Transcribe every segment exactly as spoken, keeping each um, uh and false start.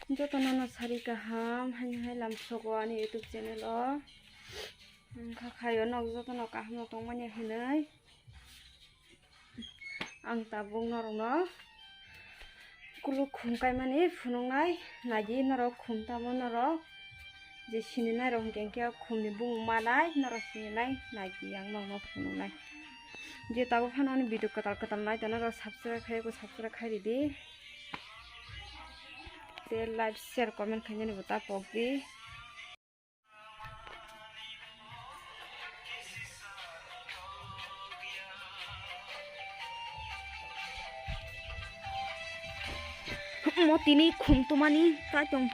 Jotono no sari kaham, haini hai lamsogo ani YouTube channel o. Wngkha khaio nok jotono kaham no tongmani hinwi. Ang tabuk norokno kuluk khum kaimani phunuknai, naidi norok khum tamo norok je sininai rok hinkhe hinkhe khumni bumung manai norok sininai, naidi ang norokno phunuknai. Je tabuk phano ani video kwtal kwtal nai tongnai rok subscribe khai, subscribe khai ridi. Tei like, share, comment khainani bo ta pokdi. Mo tini khum tumani tai tong.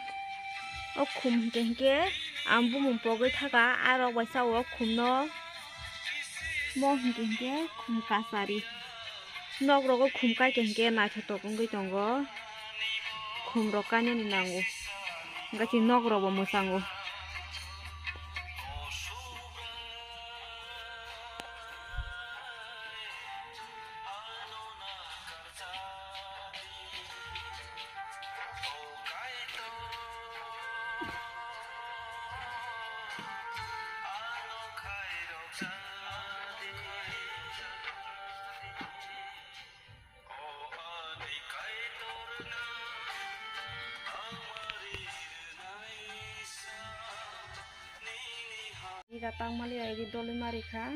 O khum hinkhe hinkhe ang bumung pogwi thaka, arok bai sao o khumno. Mo hinkhe hinkhe khum kasari. Nok rogo khum kai khe hinkhe naithotok wngwi tongo. Khum rok kainani nango. Hinkhe chini nok rok bo mwchango. Ira tangmali ai ri doloi mari kha.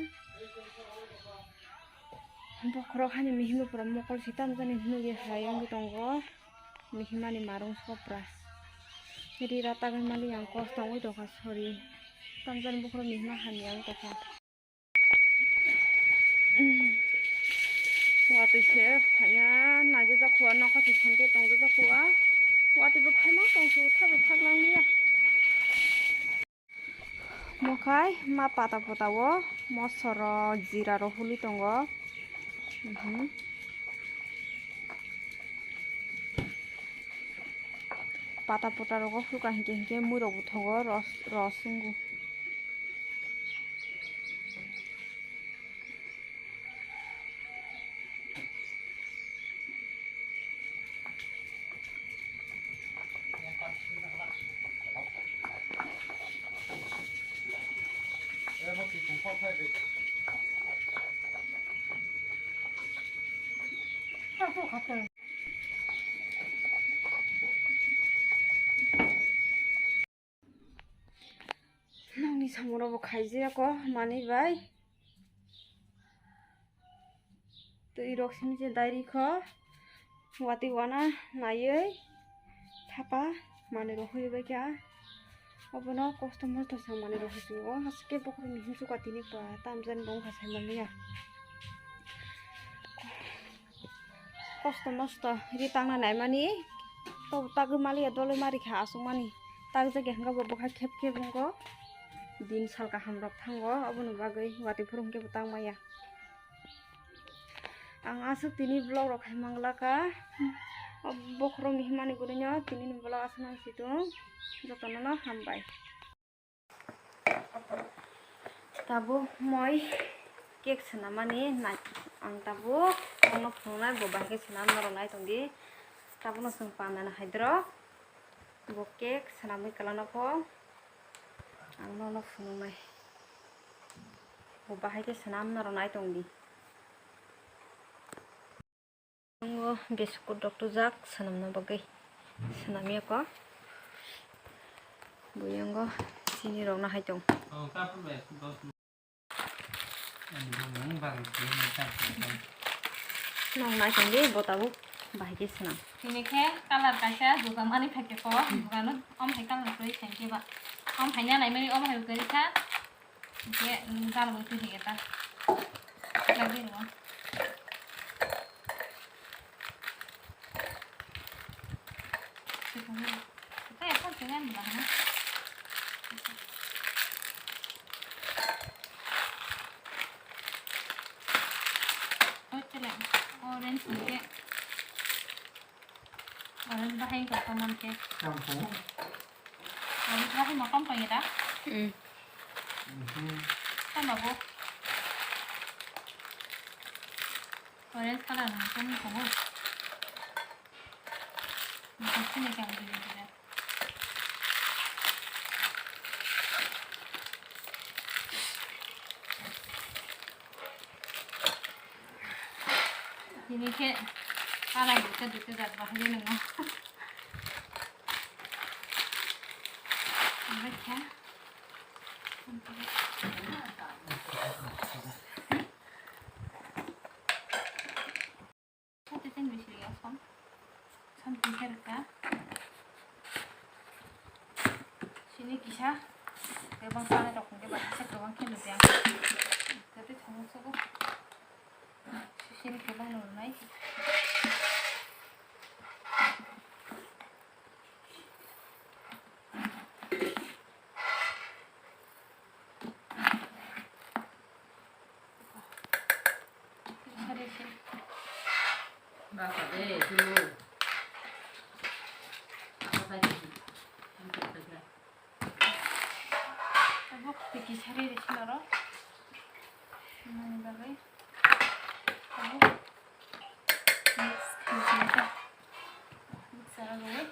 Bokhorok hani mihimbo pura mokol si tamjani hinwi hai wngwi tongo. Mihimani marung sopra. Ri ra tagwi mali ang kosto wngwi tongkha, sorry. Tamjani bokhorok mihima hamya wng tongkha. Watwi se phaiya, naijak jak khuwa, nokha se somte tongjak jak khuwa. Watwi bo phaima tongsu, thabo thak lang liya. Mokhai ma pata pota o mosoro jira rok huli tongo. Mhm. Pata pota rogo huka hinkhe hinkhe mui rok bo tongo, ros, ros wngwi. Nokni samung rok bo khaijak o manwi bai. Twi rok simi se dai rikho. Watwi wana naiwi thapa manwi rok hoi bai kha. Obono kosto mosto sa manwi rok hoi singo. Haske bokhorok ni hinsu ka tini pa tamjani bo wngkha sai manliya. Kosto mosto ri tangna naimani, to tagwi maliya, doloi mari kha aswkmani. Takjagya hwnkha bo bwkha khep khep wngkho. Din sal kaham rok thango, oboni bagwi watwi phuru hwnkhe bo tang maya. Ang aswk tini vlog rok khai manglakha. O bokhorokni himani gurino tinini vlog aswk nang situng. Jotono no hambai. Tabuk moi cake swnamani nai, ang tabuk nono phunuknai, bo bahai khe swnam norok nai tongdi. Tabukno chwng panda no haidro, bo cake swnamwi kwlano pho ang nono phunuknai, bo bahai khe swnam norok nai tongdi. Tongo biscuit rok tujak swnamna bagwi. Swnamya ko. Buyungo chini rok no hai tong. Nong nai tong di bo tabuk bahai khe swnam. Tini khe color kaisa duga mani phaikhe ko, duga no om hai color kwrwi sankhe ba. Om hai na nai mani om hai kwrwi kha. Oke, mm, dal bo twi di eta. Lagi ro. Kita ya kan dengan bahan. Oke, orange oke. Orange bahai wngkha tongmani khe. Orange bahai motom tongya da? Hmm. Tamo bo? Orange color ni tongmani tongo. Motom sini khe ang gini gini. Ini khe kanai duita duita jat bahai nwngo. Omo khe. Sate ten bisi ya som. Som tin khe rwkha. Sini kisa. Kwbang sanai rok hwnkhe ba kisa kwbang khe nukya. Tei thangma sogo. Sisiri kwbangno rwnai. Sisiri se. Baka de, tulu. Apa tadi? Apa tadi? Tabuk tiki sari de sinaro. Nani bagwi. Tabuk mix khaisai ta. Mix ara bagwi.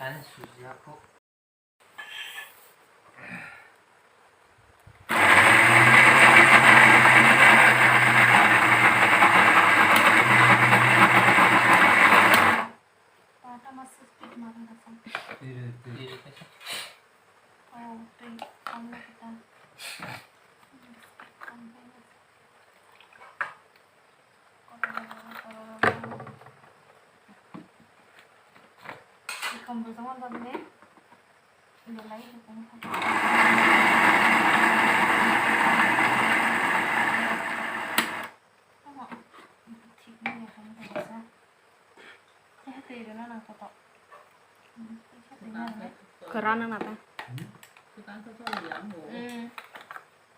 Ani sujiya kok. Ikom bujong o dodne belai hukung kha. Tamo thik ni ya khan kha sa. Tei ha twi rwna nang koto. Kwran wngna ta. Kwran khe choli yang bo. Mm.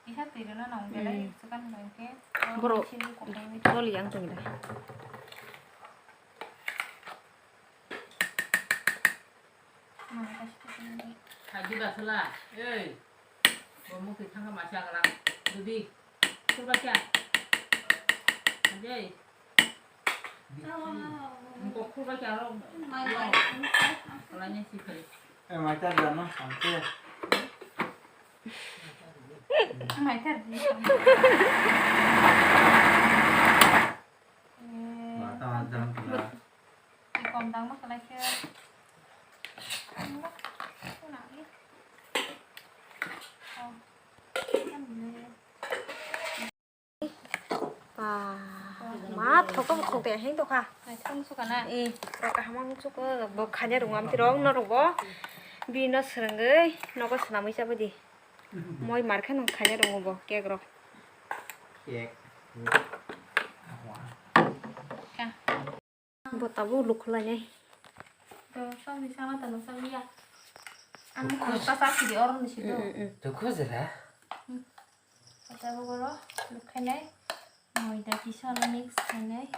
Kisa twi rwna nang belai. Mm. Swkang hwnkhe borok chini kokthai bai. Choli yang tong da. Mane kaisa twi rwna. Haji basala, ei. Bo mukti thangka masa kalang. Dudi. Kurba kya? Ajay. Mukti kurba kya ro? Kalanya si kali. Eh, maitar jano, sampai. Maitar di. Eh. Mata jam kala. Ikom dang ma kalai khe. Ah, ma thoko thok de heng tokha. Ai thong suka na. Eh, ro kaham ang suka bo khanya rung am tirong no rogo. Bino srengei nogo swnamwi chabadi. Moi mar khe nang khaina rwngo bo cake rok. Cake. Bo tabuk lukhwlainai. To, song ni sama tano song ya. Ang ko ta sa sidi or ni sido. Mm, mm, mm. To ko jera. Kata bo goro lukhainai. Moida kisa mix khainai.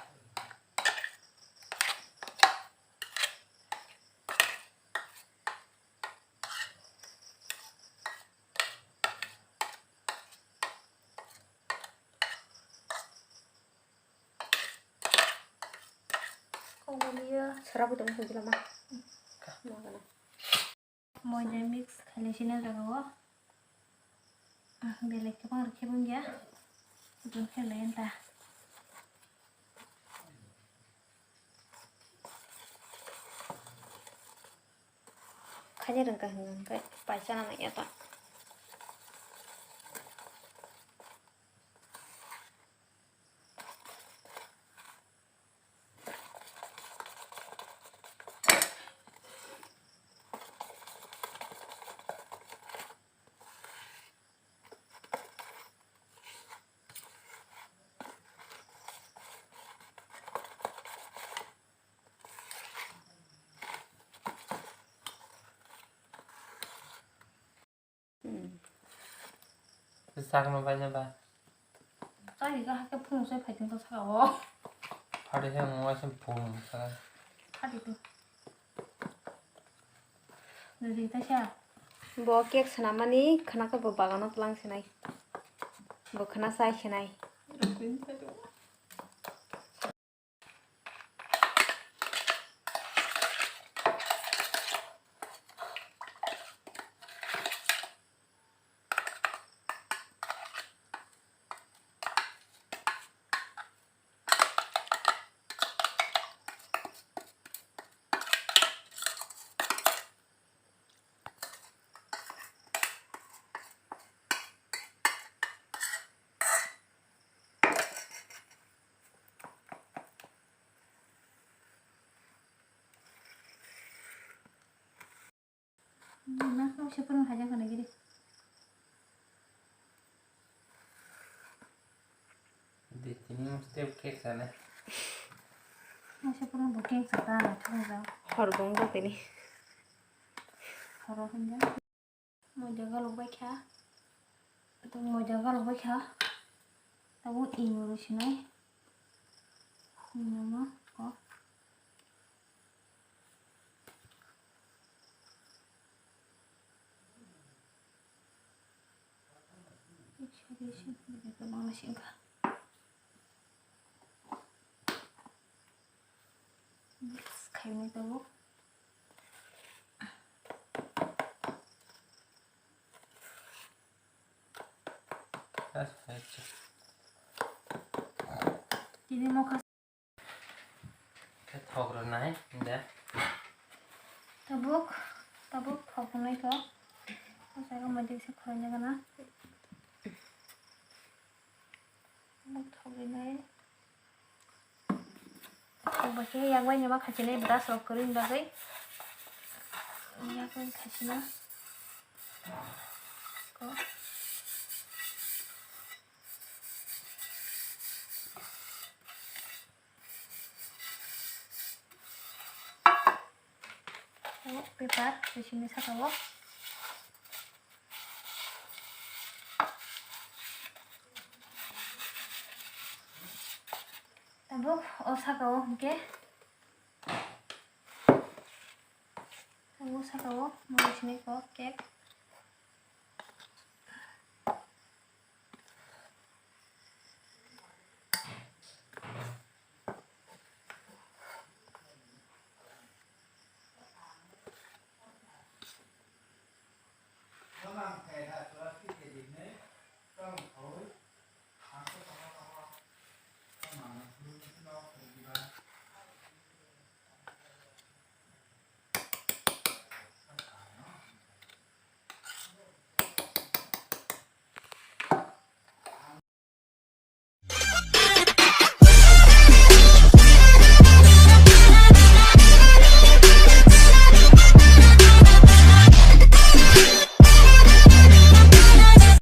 Kok boliya. Sara bo tong khe gila ma. Moida mix khailai sina jaga o. Belai khe bang rw khe bang ya. Bun khe lai anta. Khaina rwngkha hwnka hwnkhe paisa nang ya ta. Hmm. Sakno paina ba? Chai ga hake phung sai phai tong saka o. Phari he mo asin phung saka. Phari tu. Jadi ta sha. Bo cake swnamani khwna khe bo bagano tlang sinai. Bo khwna chai sinai. Na, no se purung haja kana giri. Di tini mesti cake sana. No se purung bo cake saka na thang jao. Hor bong bo tini. Horo hinja. Moida galok bai kha. Tong moida galok bai kha. Tabo ino rw sinai. Ino ma ko. Isa, isa, isa, isa, isa, isa, isa. Mix khaimani tabuk. Tini mokha. Khe thok rwnai de. Tabuk, tabuk thok rwnai to. O jaga mode se khwlaina gana. Tabuk thok rwnai. Thok bai khe yak bai ni ma khachilai brush rok kwrwini bagwi. Yak bai khachina. Ko. O paper, bisingni saka o. Tabuk o saka o hwnkhe, tabuk saka o mui sini ko cake.